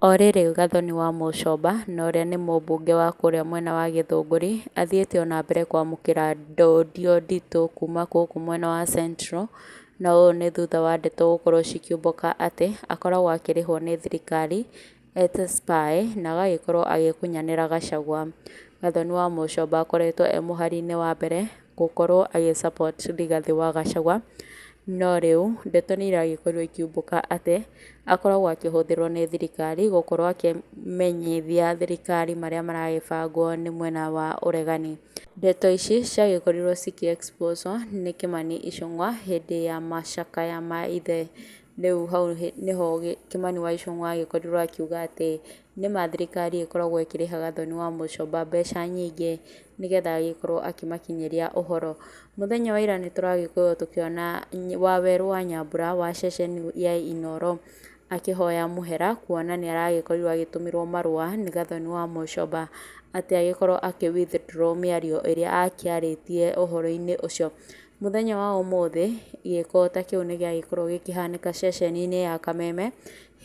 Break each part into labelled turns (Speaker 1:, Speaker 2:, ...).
Speaker 1: O rĩrĩ Gathoni wa Mũcomba na ũrĩa nĩ mũmbunge wa kũrĩa mwena wa Gĩthũngũri, athiĩte ona mbere kwamũkĩra ndodio nditũ kuma gũkũ mwena wa Central, na ũũ nĩ thutha wa ndeto gũkorwo cikiumbũka atĩ, akoragwo akĩrĩhwo nĩ thirikari eta spy na agagĩkorwo agĩkunyanĩra Gachagua. Gathoni wa Mũcomba akoretwo e mũhari-inĩ wa mbere gũkorwo agĩ support Rigathĩ wa Gachagua, no rĩu ndeto nĩ iragĩkorirwo ikiumbũka atĩ, akoragwo akĩhũthĩrwo nĩ thirikari gũkorwo akĩmenyithia thirikari marĩa maragĩbangwo nĩ mwena wa ũregani. Ndeto ici ciagĩkorirwo cikĩ expose wo nĩ Kĩmani Ichung'wa hĩndĩ ya macakaya ma ithe. Rĩu hau nĩho Kĩmani wa Ichung'wa agĩkorirwo akiuga atĩ nĩma thirikari ĩkoragwo ĩkĩrĩha Gathoni wa Mũchomba mbeca nyingĩ nĩgetha agĩkorwo akĩmakinyĩria ũhoro. Mũthenya wa ira nĩtũragĩkorirwo tũkĩona Wawerũ wa Nyambura wa ceceni ya Inooro akĩhoya mũhera kuona nĩ aragĩkorirwo agĩtũmĩrwo marũa nĩ Gathoni wa Mũchomba atĩ agĩkorwo akĩ withdraw mĩario ĩrĩa akĩarĩtie ũhoro-inĩ ũcio. Mũthenya wa ũmũthĩ gĩko ta kĩu nĩgĩagĩkorwo gĩkĩhanĩka ceceni-inĩ ya Kameme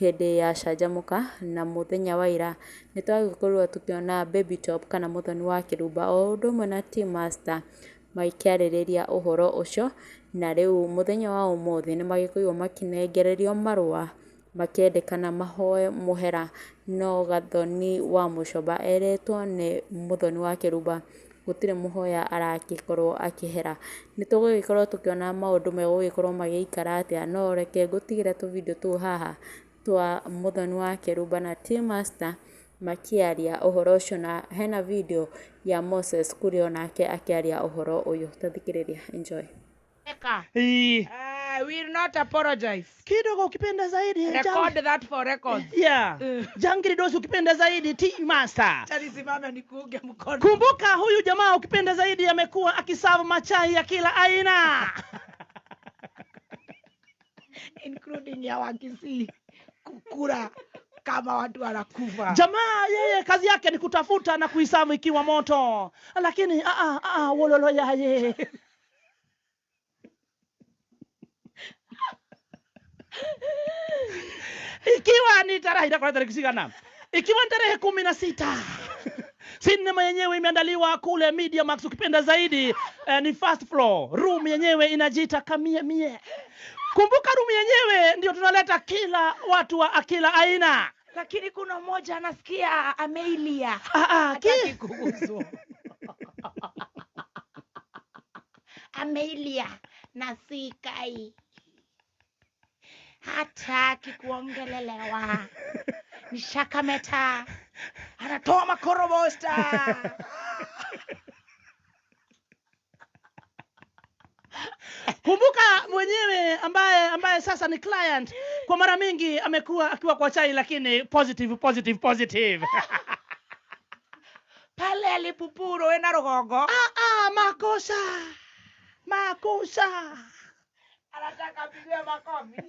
Speaker 1: hĩndĩ ya Canjamũka, na mũthenya wa ira nĩtwagĩkorirwo tũkĩona Baby Top kana Mũthoni wa Kĩrumba o ũndũ ũmwe na Tea Master makĩarĩrĩria ũhoro ũcio, na rĩu mũthenya wa ũmũthĩ nĩmagĩkorirwo makĩnengererio marũa makĩendekana mahoe mũhera, no Gathoni wa Mũchomba eretwo nĩ Mũthoni wa Kĩrumba gũtirĩ mũhoya aragĩkorwo akĩhera. Nĩ tũgũgĩkorwo tũkĩona maũndũ megũgĩkorwo magĩikara atĩa, no reke ngũtigĩre tũ video tũu haha twa Mũthoni wa Kĩrumba na Tea Master makĩaria ũhoro ũcio, na hena video ya Moses Kuria onake akĩaria ũhoro ũyũ. Ta thikĩrĩria, enjoy.
Speaker 2: Eka.
Speaker 3: Ii.
Speaker 2: Will not apologize.
Speaker 3: Kidogo ukipenda zaidi.
Speaker 2: Record that for record.
Speaker 3: Yeah. Jangiri Dosi ukipenda zaidi Tea Master.
Speaker 2: Acha nisimame nikuunge mkono.
Speaker 3: Kumbuka huyu jamaa ukipenda zaidi amekuwa akiserve machai ya kila aina.
Speaker 2: Including ya Wakisii kukula kama watu wanakufa.
Speaker 3: Jamaa yeye kazi yake ni kutafuta na kuiserve ikiwa moto. Lakini a a a wololo yaye. Ikiwa ni tarehe itakuwa tarehe cigana? Ikiwa ni tarehe 16. Sinema yenyewe imeandaliwa kule Media Max, ukipenda zaidi ni first floor. Room yenyewe inajiita Kamie Mie. Kumbuka room yenyewe ndio tunaleta kila watu wa kila aina.
Speaker 2: Lakini kuna mmoja anasikia ameilia.
Speaker 3: Ah,
Speaker 2: Hataki kuguswa. Ameilia na sikai. Hataki kuongelelewa. Ni shakameta. Anatoa makorobosta.
Speaker 3: Kumbuka mwenyewe ambaye sasa ni client kwa mara mingi amekuwa akiwa kwa chai, lakini positive positive positive.
Speaker 2: Pale alipupuro wena rugongo.
Speaker 3: Makosa. Makosa.
Speaker 2: Anataka apigiwe makofi.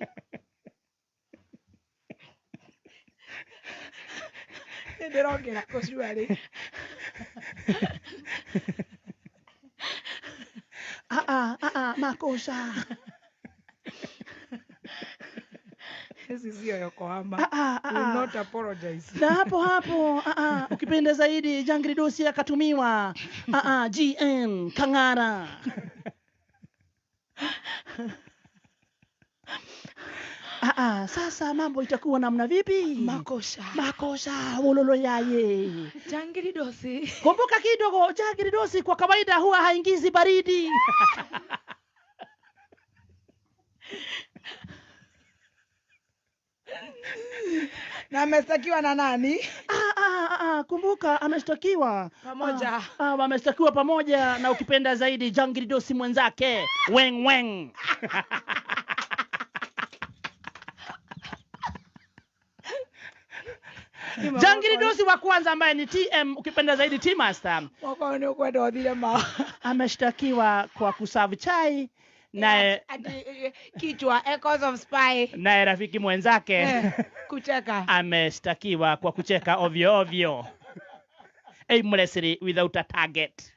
Speaker 2: Nĩndĩrongera kũcuarĩ.
Speaker 3: Makosa.
Speaker 2: Hizi sio Yokohama.
Speaker 3: Ah.
Speaker 2: Will not apologize.
Speaker 3: Na hapo hapo ukipenda zaidi Jangiri Dosi akatumiwa GN Kang'ara. Sasa mambo itakuwa namna vipi?
Speaker 2: Makosa.
Speaker 3: Makosa wololo yaye.
Speaker 2: Jangiri Dosi.
Speaker 3: Kumbuka kidogo Jangiri Dosi kwa kawaida huwa haingizi baridi.
Speaker 2: Na ameshtakiwa na nani?
Speaker 3: Kumbuka ameshtakiwa
Speaker 2: pamoja.
Speaker 3: Wameshtakiwa pamoja na ukipenda zaidi Jangiri Dosi mwenzake Weng Weng. Jangiri Dosi wa kwanza ambaye ni TM ukipenda zaidi Tea Master.
Speaker 2: Mwaka huu ni ukwenda uthire ma.
Speaker 3: Ameshtakiwa kwa kuserve chai naye
Speaker 2: Ati, kichwa Echoes of Spy.
Speaker 3: Naye rafiki mwenzake
Speaker 2: Kucheka.
Speaker 3: Ameshtakiwa kwa kucheka ovyo ovyo. Aimlessly without a target.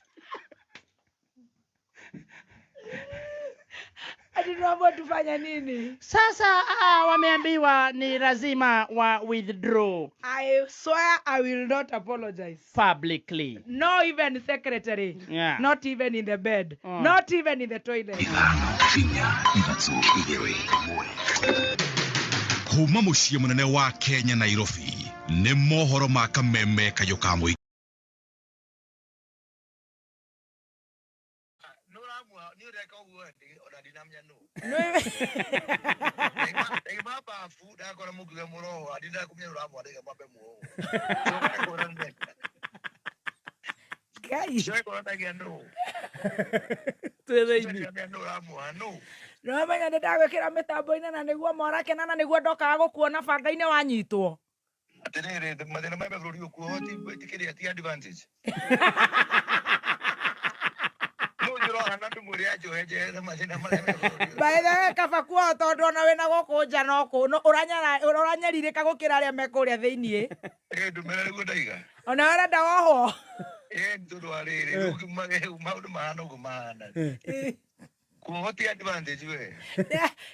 Speaker 2: Ati tunaambiwa tufanye nini?
Speaker 3: Sasa wameambiwa ni lazima wa withdraw
Speaker 2: I swear I will not apologize.
Speaker 3: Publicly.
Speaker 2: No, even secretary. Not even in the bed. Not even in the toilet.
Speaker 4: 5, 4, 3, 2, 1.
Speaker 5: Kuma muciĩ mũnene wa Kenya, Nairobi, nĩ mohoro ma kameme kayũ ka mũingĩ.
Speaker 6: Nä å reka å guo ona ndinamenya nå ndaima babu ndakora må kiuga må roho ndinakå å ramwandä mwambe muoho.
Speaker 2: Ngai.
Speaker 6: Koranagia nå.
Speaker 3: Twĩ thĩinĩ.
Speaker 6: Nå ramuoha nå.
Speaker 2: Nĩwamenya nĩ ndagwĩkĩra mĩtambo-inĩ na nĩguo morakena na nĩguo ndokaga gũkuona banga-inĩ wanyitwo.
Speaker 6: Atä rä rä mathä na maya bå rå ri å kuo ti kä rä a ti advantage nå njå roha na ndå mwä re anjohe njehere mathä na marĩa me bũrũri ũyũ.
Speaker 2: By the way, kaba kuoho tondũ ona wĩna gũkũ nja no kũ no ũranyarirĩka gũkĩra arĩa me kũrĩa thĩiniĩ.
Speaker 6: Ĩ ndumĩra nĩguo ndaiga.
Speaker 2: Ona ũrenda wohwo.
Speaker 6: Ĩ nĩ tondũ wa rĩrĩ rĩu maũndũ mahana ũguo mahana kuoho ti advantage we.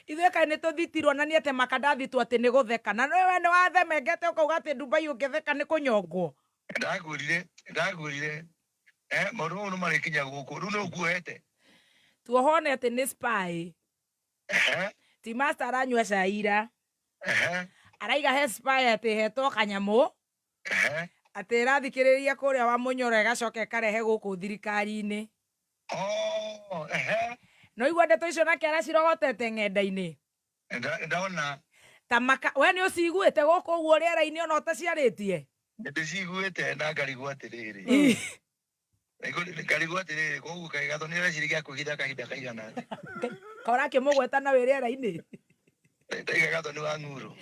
Speaker 2: Ithuĩ kaĩ nĩ tũthitirwo na nĩ atĩ makandathitwo atĩ nĩ gũtheka na nĩwe nĩ wathemengete ũkauga atĩ Dubai ũngĩtheka nĩ kũnyongwo.
Speaker 6: Ndagwĩrire maũndũ mau nĩ marĩkinya gũkũ rĩu nĩ ũkuohete.
Speaker 2: Tuohone atĩ nĩ spy. Ti master aranyua cai ira. Araiga he spy atĩ hetwo kanyamũ atĩ ĩrathikĩrĩria kũrĩa wa mũnyoro ĩgacoka ĩkarehe gũkũ thirikari-inĩ.
Speaker 6: Oh, ehe.
Speaker 2: No igua ndeto icio nake aracirogotete ng'enda-inĩ.
Speaker 6: Ndona.
Speaker 2: Ta maka we nĩ ũciguĩte gũkũ ũguo rĩera-inĩ ona ũtaciarĩtie?
Speaker 6: Ndĩciguĩte na ngarigwo atĩrĩrĩ, ngarigwo atĩrĩrĩ, koguo kaĩ Gathoni areciria kwĩhitha kahinda kaigana atĩa?
Speaker 2: Ka ũrakĩmũgweta na wĩ rĩera-inĩ.
Speaker 6: Ndaiga Gathoni wa ng'uro.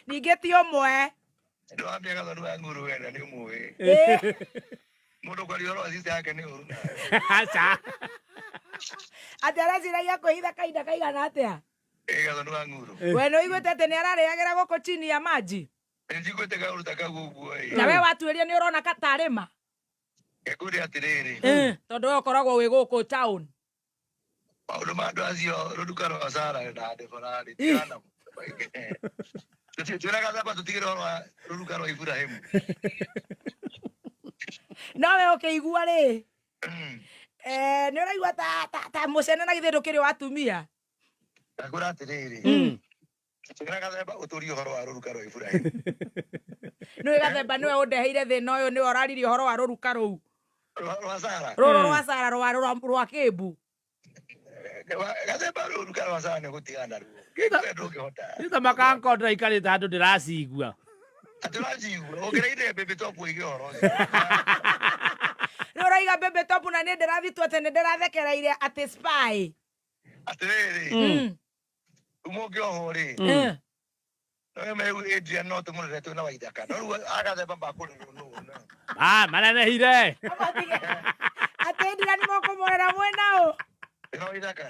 Speaker 2: Ningĩ ti ũmwe.
Speaker 6: Ndĩwambia Gathoni wa ng'uro we na nĩ ũmũĩ. Mũndũ kwaria ũhoro wa sister yake nĩ ũru nawe.
Speaker 3: Aca.
Speaker 2: Atĩ areciragia kwĩhitha kahinda kaigana atĩa?
Speaker 6: Ĩ Gathoni wa ng'uro.
Speaker 2: We nĩ ũiguĩte atĩ nĩ ararĩagĩra gũkũ chini ya maji?
Speaker 6: Nĩnjiguĩte kaũndũ ta kau ũguo ĩ.
Speaker 2: Na we watuĩria nĩ ũrona katarĩma?
Speaker 6: Ngĩkwĩre atĩrĩrĩ.
Speaker 2: Tondũ we ũkoragwo wĩ gũkũ town.
Speaker 6: Maũndũ ma andũ acio rũruka rwa Sara na Deborah rĩ tigana. Twĩra Gathemba tũtigĩre ũhoro wa rũruka rwa Iburahĩmu.
Speaker 2: No we ũkĩigua rĩ, nĩ ũraigua ta mũcene na githĩ ndũkĩrĩ wa atumia?
Speaker 6: Ndakwĩra atĩrĩrĩ. Twĩra Gathemba ũtũrie ũhoro wa rũruka rwa Iburahĩmu.
Speaker 2: Nĩwe Gathemba nĩwe ũndeheire thĩna ũyũ, nĩwe ũraririe ũhoro wa rũruka rũu.
Speaker 6: Rwa Sara.
Speaker 2: Rũrũ rwa Sara rwa Kĩmbu.
Speaker 6: Gathemba rũruka rwa Sara nĩ gũtigana naruo. Gĩkũrĩa ndũngĩhota.
Speaker 3: Nĩ ta makanko ndĩraikarĩte handũ ndĩracigua.
Speaker 6: Atĩ ũracigua ũngĩraire mbĩmbĩ top ũige ũhoro ũcio.
Speaker 2: Rĩu ũraiga mbĩmbĩ top na niĩ ndĩrathitwo atĩ nĩ ndĩrathekereire atĩ spy.
Speaker 6: Atĩrĩrĩ. Rĩu mũngĩohwo rĩ. No me Adrian no tũmũrere twĩna Waithaka. No rĩu agathemba makũrerwo nũ no.
Speaker 3: Ah, manenehire.
Speaker 2: Atĩ Adrian mũkũmũrera mwĩna ũ?
Speaker 6: Twĩna Waithaka.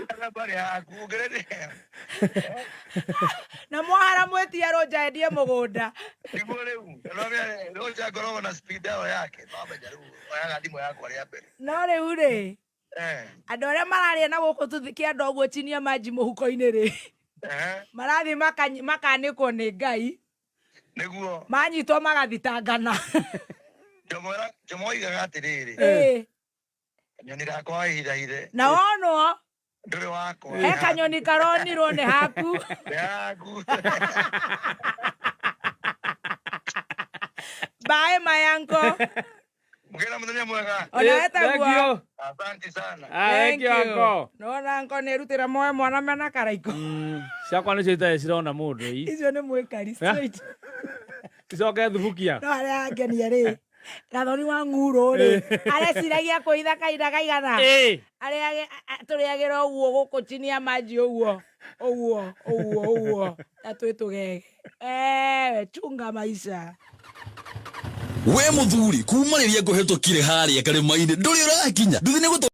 Speaker 6: Gathemba nĩ haku ũngĩrere.
Speaker 2: Na mwahara mwĩtie Rũnja endie mũgũnda.
Speaker 6: Nĩguo rĩu. Rũnja ngoragwo na speed dial yake. Mamenya rĩu oyaga thimũ yakwa rĩa mbere.
Speaker 2: No rĩu rĩ. Andũ arĩa mararĩa na gũkũ kĩanda ũguo chini ya maji mũhuko-inĩ rĩ. Marathiĩ makanĩkwo nĩ Ngai.
Speaker 6: Nĩguo.
Speaker 2: Manyitwo magathitangana.
Speaker 6: Njomo oigaga atĩrĩrĩ. Kanyoni gakwa wahithahithe.
Speaker 2: Na wonwo.
Speaker 6: Ndũrĩ wakwa.
Speaker 2: He kanyoni karonirwo nĩ haku.
Speaker 6: Nĩ haku.
Speaker 2: Bye mayanko.
Speaker 6: Mugĩra mũthenya mwega.
Speaker 2: Ona wetaguo.
Speaker 3: Thank you.
Speaker 6: Asante sana.
Speaker 3: Ah, thank you, uncle.
Speaker 2: Nona uncle nĩ erutĩra moe mwana mena karaiko.
Speaker 3: Ciakwa nĩcio itarĩ cirona mũndũ ii.
Speaker 2: Icio nĩ mwĩkari straight.
Speaker 3: Icoke thubukia.
Speaker 2: No arĩa angenia rĩ. Gathoni wa ng'uro rĩ. Areciragia kwĩhitha kahinda kaigana. Arĩa tũrĩagĩra ũguo gũkũ chini ya maji ũguo. Ũguo, ũguo, ũguo. Ta twĩ tũgege. Chunga maisha.
Speaker 7: We muthuri kuma rĩrĩa ngũhĩtũkire harĩa karĩma-inĩ ndũrĩ ũrakinya nduthi nĩ gũtũ.